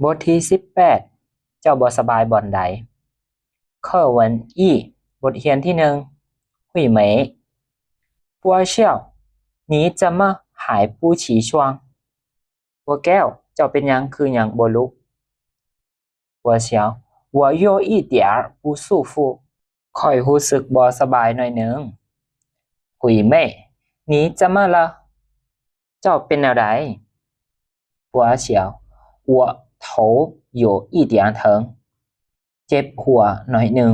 ບົດທີສິບແປດ ເຈົ້າບໍ່ສະບາຍບ່ອນໃດ? 课文一 ບົດຮຽນທີໜຶ່ງ 慧梅 หัวเสี่ยว 你怎么还不起床? ຫົວແກ້ວ ເຈົ້າເປັນຫຍັງຄືຍັງບໍ່ລຸກ? หัวเสี่ยว 我有一点儿不舒服 ຂ້ອຍຮູ້ສຶກບໍ່ສະບາຍໜ້ອຍໜຶ່ງ. 慧梅 你怎么了? ເຈົ້າເປັນແນວໃດ? หัวเสี่ยว 我头有一点疼 ເຈັບຫົວໜ້ອຍໜຶ່ງ.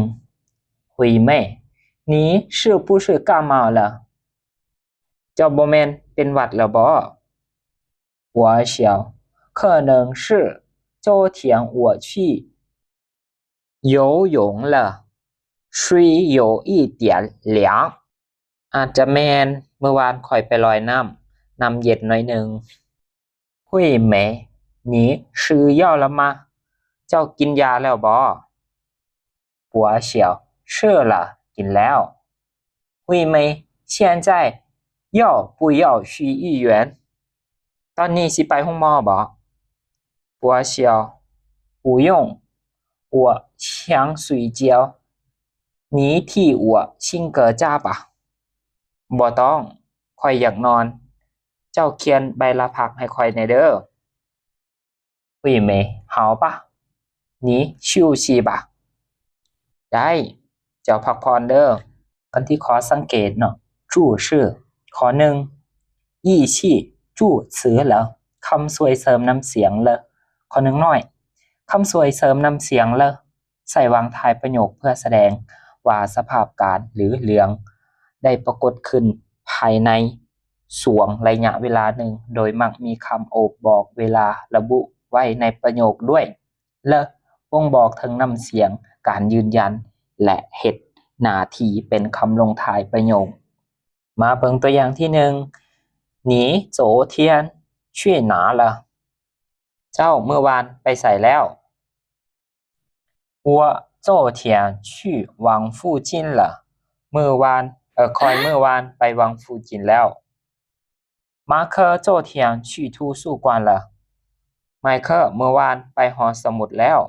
慧梅 你是不是感冒了? ເຈົ້າບໍ່ແມ່ນເປັນຫວັດແລ້ວບໍ? 我想可能是昨天我去游泳了，水有一点凉。 ອາດຈະແມ່ນ ມື້ວານຂ້ອຍໄປລອຍນ້ຳ ນ້ຳເຢັນໜ້ອຍໜຶ່ງ. 慧梅 你吃药了吗? ເຈົ້າກິນຢາແລ້ວບໍ? 我想吃了 ກິນແລ້ວ. 慧梅 现在要不要去医院? ຕອນນີ້ຊິໄປໂຮງໝໍບໍ? 我想不用，我想睡觉，你替我请个假吧。 ບໍ່ຕ້ອງ ຂ້ອຍຢາກນອນ ເຈົ້າຂຽນໃບລາພັກໃຫ້ຂ້ອຍແດ່ເດີ. 慧梅 好吧，你休息吧。 ໄດ້ ເຈົ້າພັກຜ່ອນເດີ. ອັນທີ່ຂໍສັງເກດເນາະ 注释 ຂໍ້ໜຶ່ງ 意气助词了 ຄຳຊ່ວຍເສີມນ້ຳສຽງເລີ ຂໍ້ໜຶ່ງນ້ອຍ ຄຳຊ່ວຍເສີມນ້ຳສຽງເລີ ໃຊ້ວາງທ້າຍປະໂຫຍກເພື່ອສະແດງວ່າສະພາບການ ຫຼື ເລື່ອງ ໄດ້ປາກົດຂຶ້ນພາຍໃນຊ່ວງໄລຍະເວລາໜຶ່ງ, ໂດຍມັກມີຄຳໂອບບອກເວລາລະບຸໄວ້ໃນປະໂຫຍກດ້ວຍ ແລະ ບົ່ງບອກເຖິງນ້ຳສຽງ, ການຢືນຢັນ ແລະ ເຮັດໜ້າທີ່ເປັນຄຳລົງທ້າຍປະໂຫຍກ. ມາເບິ່ງຕົວຢ່າງທີໜຶ່ງ 你昨天去哪了? ເຈົ້າມື້ວານໄປໃສແລ້ວ? 我昨天去王府井了. ມື້ວານ ເອີ ຂ້ອຍມື້ວານໄປວັງຟູຈິນແລ້ວ. 马克昨天去图书馆了. ໄມເຄີ ມື້ວານໄປຫໍສະໝຸດແລ້ວ.